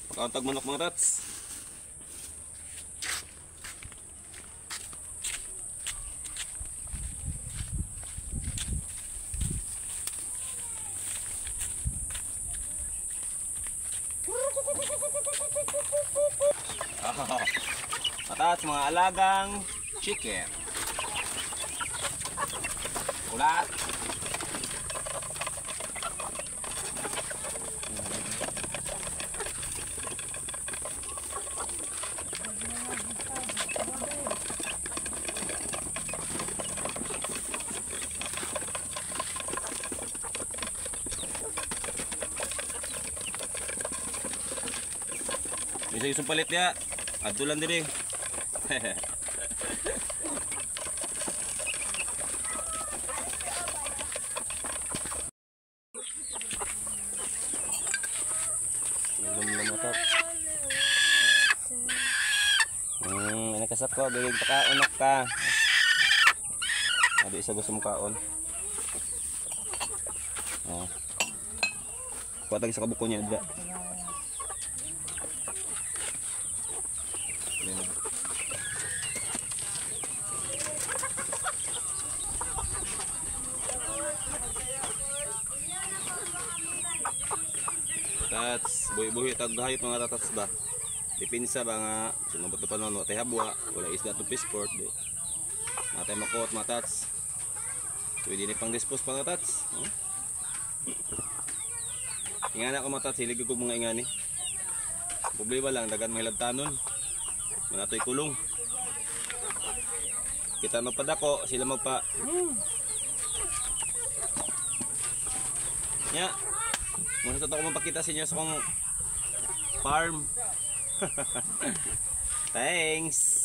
Pagkantag manok mga tats. Matats, mga alagang chicken. Ulat. Bisa yung palit niya. Adto lang diri. Nakasako, gigig pakaon ka. Adi isa gusto mo kaon. Oh. Kuha tag sa kabuko niya dira. Tats, buhi-buhi tag hayop mga tatats ba. Dipinsa ba nga sumabot pa nono tay habwa, wala isda to fishport di. Natay makuot mga tats. Pwede ni pang dispose mga tats. Oh. Ingana ko mga tats, hilig ko mga ingani. Problema lang dagan mga hilabtanon. Manatoy kulong. Kita magpadako, sila magpa. Nya. Muna sa to ko mapakita sa inyo sa kong farm. Thanks.